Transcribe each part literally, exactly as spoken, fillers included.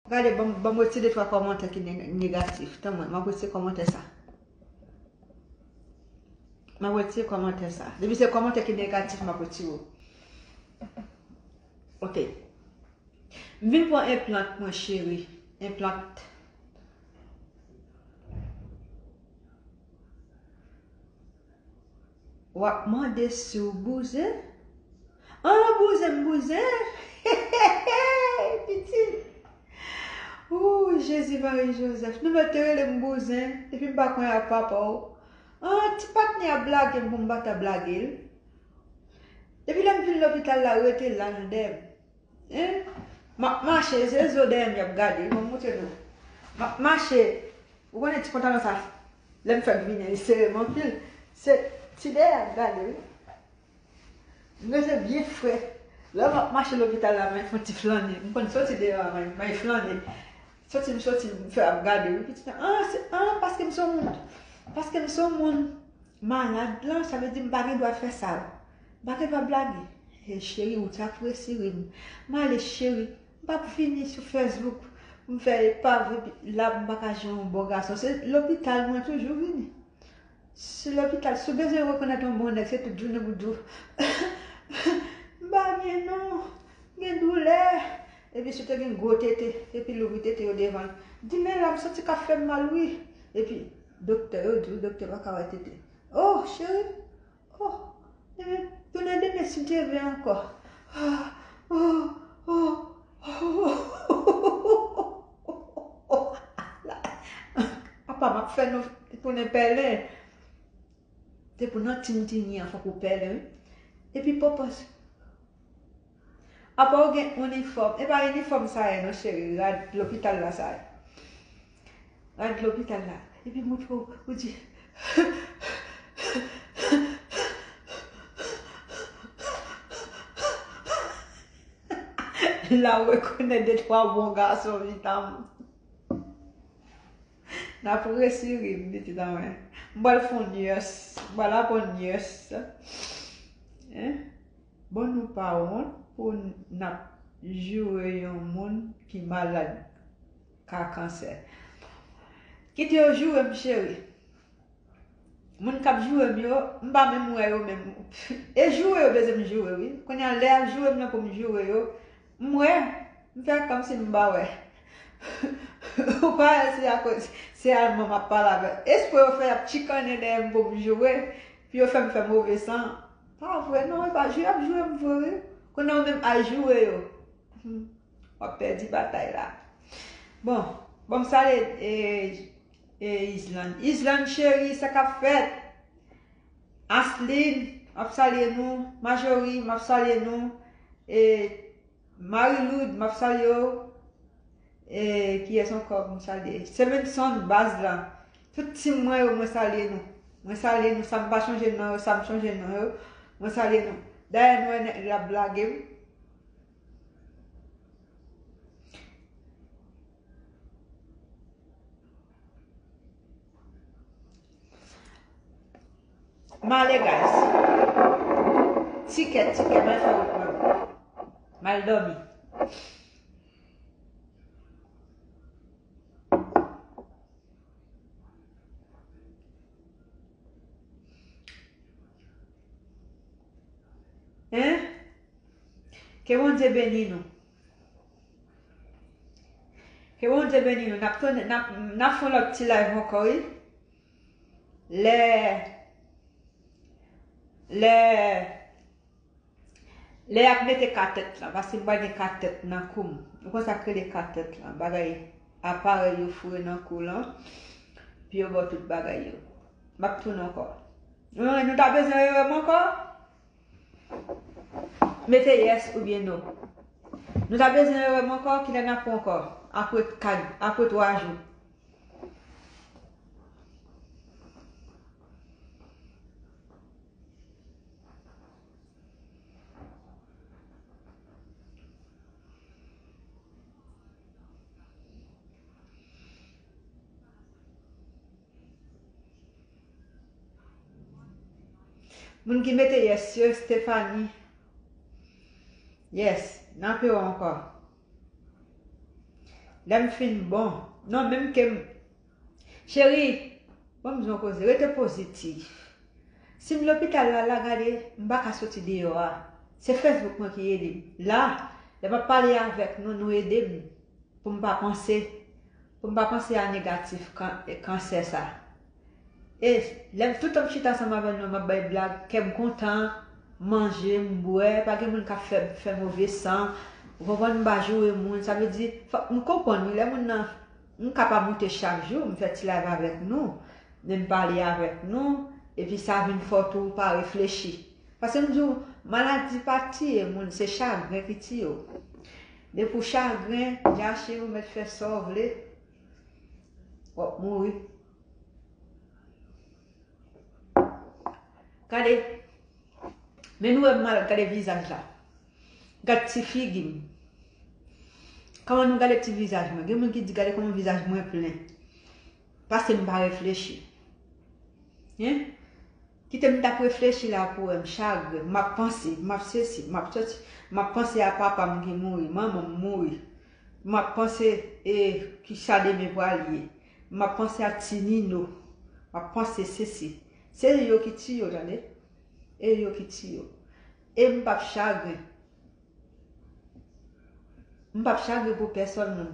Gade, ban m, ban m retire de twa kòmantè ki ne-, negatif. Tann mwen, m ap retire kòmantè sa. M ap retire kòmantè sa. Depi se kòmantè ki negatif, m ap retire w. Ok. M vin pran enplant mwen, cheri. Enplant. W ap mande si w bouzen? An, bouzen, m bouzen. Pitit. Ooh, Jezi, Mari, Jozèf. Nou mèt te rele m bouzen. Epi m pa konn ak papa w. An, ti patnè ap blage m pou m pa ta blage l. Epi lè m vin lopital la, rete la nan dèyè m. Hein? M ap mache, se zo dèyè m y ap gade, ban m montre nou. M ap mache, ou konnen ti pantalon sa, lè m fèk vini, li sere m anpil. Se ti dèyè y ap gade, wi. M rete byen fre. Lè m ap mache lopital la, mwen fè yon ti flannen. M konn soti deyò a, mwen, mwen flannen. Soti, m soti, m fè ap gade, wi, pitit lan. Ah, se, ah, paske m se yon moun. Paske m se yon moun malad lan, sa vle di m pa gen dwa fè sa. M pa gen dwa blage. E cheri, ou t ap resi ri m. M ale, cheri. M p ap vini sou Facebook pou m fè epav, epi la m pa ka jwenn yon bon gason. Se lopital mwen toujou vini. Se lopital, si w bezwen rekonèt yon bon nèg, se tout jounen pou di w, m pa byen non, m gen doulè. Epi si w te gen gwo tete, epi l ouvri tete yo devan l, di, men la, m santi k ap fè m mal, wi. Epi doktè, yo di w, doktè pa ka wè tete. Oh, cheri, oh, demen, tounen demen si Dye vle ankò. Ah, oh, oh, oh. Apa m ap fè nou tounen pèlen? Se pou nan tintini an, fòk ou pèlen, wi. Epi pòpòs. Apa w gen inifòm? E pa inifòm sa ye non, cheri. Rad lopital la sa ye. Rad lopital la. Epi moutre w, ou di, la w rekonèt de twa bon gason, vit a mwen. N ap resi ri m, pitit an mwen. M pral fè yon nyès. M pral aprann nyès. Hein? Bon, nou pa wont pou n ap joure yon moun ki malad ka kansè. Kite yo joure m, cheri. Moun k ap joure m yo, m pa menm wè yo menm. E joure yo bezwen m joure, wi. Kounye a, lè y ap joure m nan pou m joure yo, m wè, m fè kòmsi m pa wè. Ou pa wè se akoz se Alman m ap pale avè. Espre yo fè y ap chikannen dèyè m pou m joure, pou yo fè m fè move san. Pa vre, non, e pa joure y ap joure m vre, wi. Kounye a, ou menm al joure yo. Hmm. W ap pèdi batay la. Bon, bon, m salye, e, e, Island. Island cheri, sa k ap fèt? Aslin, m ap salye nou. Majori, m ap salye nou. E, Marie Loud, m ap salye w. E, kiyès ankò pou m salye? Semenson, baz la. Tout team mwen yo, mwen salye nou. Mwen salye nou. Sa m pa chonje non yo, sa m chonje non yo. Mwen salye nou. Dayè, nou wè nèg la blage m. M ale, guys. Tikè, tikè, m al fè wout mwen. M al dòmi. Hein? Ke Bondye beni nou. Ke Bondye beni nou. N ap tounen, n ap, n ap fè yon lòt ti live ankò, wi. Lè, lè, lè y ap mete katèt lan, paske m pa gen katèt nan kou m. Ou konn sa k rele katèt lan, bagay aparèy yo foure nan kou lan, pou yo ba w tout bagay yo. M ap tounen ankò. Nou, nou ta bezwen rewè m ankò? Mete yes oubyen no. Nou ta bezwen rewè m ankò, kilè n ap wè ankò? Apre kat, apre twa jou. Moun ki mete yes yo, Stephanie. Yes, n ap wè ankò. Lè m fin bon. Non, menm ke m, cheri, ban m di w yon koze, rete pozitif. Si m lopital la, la gade, m pa ka soti deyò a. Se Facebook mwen ki ede m. La, lè m ap pale avèk nou, nou ede m pou m pa panse, pou m pa panse a negatif kan, kansè sa. E lè m toutan m chita ansanm avè nou, m ap bay blag, kè m kontan, manje, m bwè, pa gen moun k ap fè, fè move san, ou konprann, m pa joure moun, sa vle di, fòk nou konprann, wi, lè moun nan, m ka pa moute chak jou, m fè ti live avèk nou, men m pale avèk nou, epi sa vin fè w tou pa reflechi. Paske m di w, maladi pa tiye moun, se chagren ki tiye w. Depi w chagren, dja cheri, ou mèt fè sa w vle, w ap mouri. Gade, men nou wè m malad, gade vizaj la. Gad ti figi m. Kòman nou gade ti vizaj mwen? Gen moun ki di, gade kòman vizaj mwen plen. Paske m pa reflechi. Hein? Kite m t ap reflechi la pou wè m chagren, m ap panse, m ap sesi, m ap soti, m ap panse a papa m ki mouri, manman m mouri. M ap panse, e, kisa demen pral ye. M ap panse a ti Nino. M ap panse sesi. Se yo ki tiye w, tande. E yo ki tiye w. E m p ap chagren. M p ap chagren pou pèsonn moun.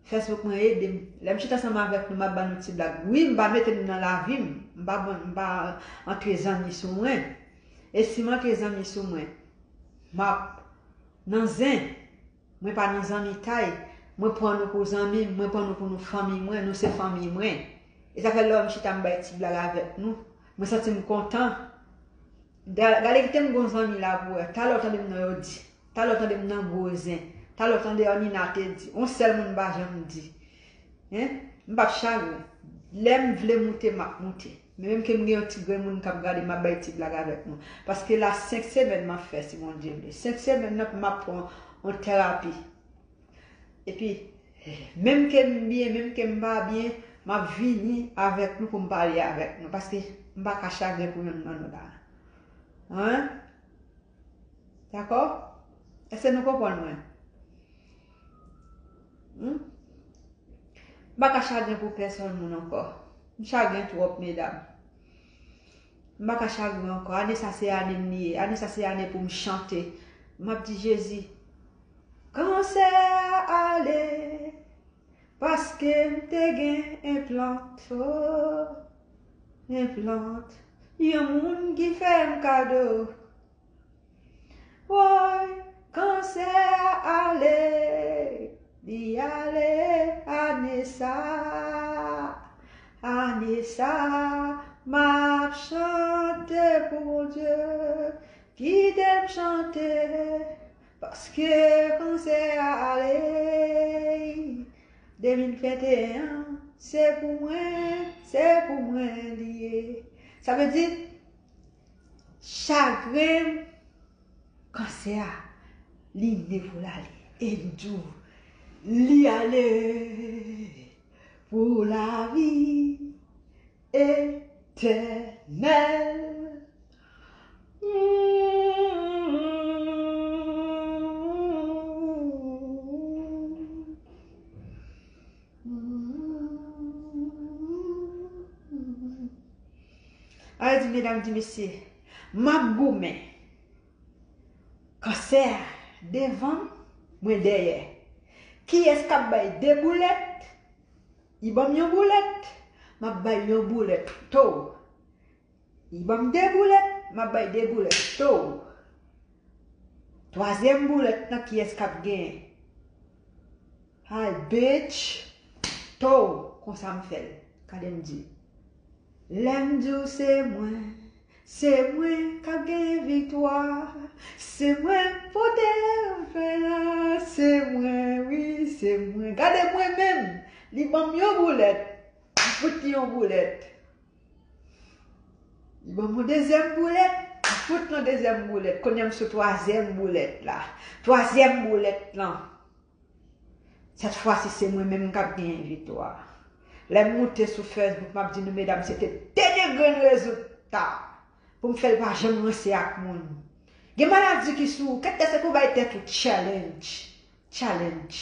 Facebook mwen ede m. Lè m chita ansanm avèk nou, m ap ba nou ti blag. Wi, m pa mete nou nan lavi m. M pa ban, m pa antre zanmi sou mwen. E si m antre zanmi sou mwen, m ap nan zen. Mwen pa nan zanmitay. Mwen pran nou pou zanmi m, mwen pran nou pou nou fanmi mwen, nou se fanmi mwen. E sa fè lè w wè m chita m bay ti blag avèk nou, mwen santi m kontan. Da- Gade kite m gon zanmi la pou wè. Talè w tande m nan yo di. Talè w tande m nan gwo zen. Talè w tande Anina te di. On sèl moun m pa janm di. Hein? M p ap chagren. Lè m vle moute, m ap moute. Men menm ke m gen yon ti grenn moun k ap gade, m ap bay ti blag avèk nou. Paske la senk semèn m ap fè, si Bondye vle. Senk semèn nan pou m ap pran yon terapi. Epi, menm ke m byen, menm ke m pa byen, m ap vini avèk nou pou m pale avèk nou. Paske m pa ka chagren pou yonn nan nou la. Hein? Dakò? Èske nou konprann mwen? Hmm? M pa ka chagren pou pèsonn moun ankò. M chagren twòp, medam. M pa ka chagren ankò. Ane sa se ane m li ye. Ane sa se ane pou m chante. M ap di, Jezi, kansè a ale, paske m te gen enplant, oh, enplant. Yon moun ki fè m kado. Woy, kansè a ale, li ale, ane sa, ane sa, m ap chante pou Bondye, kite m chante, paske kansè a ale, de mil venteyen an, se pou mwen, se pou mwen li ye. Sa vle di, chagren kansè a, li vle pou l ale. E m di w, li ale pou lavi etènèl. Alè di medam, di mesye, m ap goumen. Kansè a devan m, mwen dèyè. Kiyès k ap bay de boulèt? Li ban m yon boulèt, m ap bay yon boulèt tou. Li ban m de boulèt, m ap bay de boulèt tou. Twazyèm boulèt nan, kiyès k ap genyen? Ay, bitch! Tou, konsa m fè l. Gade m di. Lè m di w se mwen, se mwen k ap genyen viktwa. Se mwen k pote ranfè la, se mwen, wi, se mwen. Gade mwen menm, li ban m yon boulèt, m fout li yon boulèt. Li ban m yon dezyèm boulèt, m fout li yon dezyèm boulèt. Kounye a m sou twazyèm boulèt la. Twazyèm boulèt lan. Sèt fwa si se mwen menm k ap genyen viktwa. Lè m moute sou Facebook, m ap di nou, medam, se te de degrenn rezilta pou m fè l pa janm ranse ak moun. Gen maladi ki sou ou, kèt tèt se pou bay tèt ou challenge. Challenge.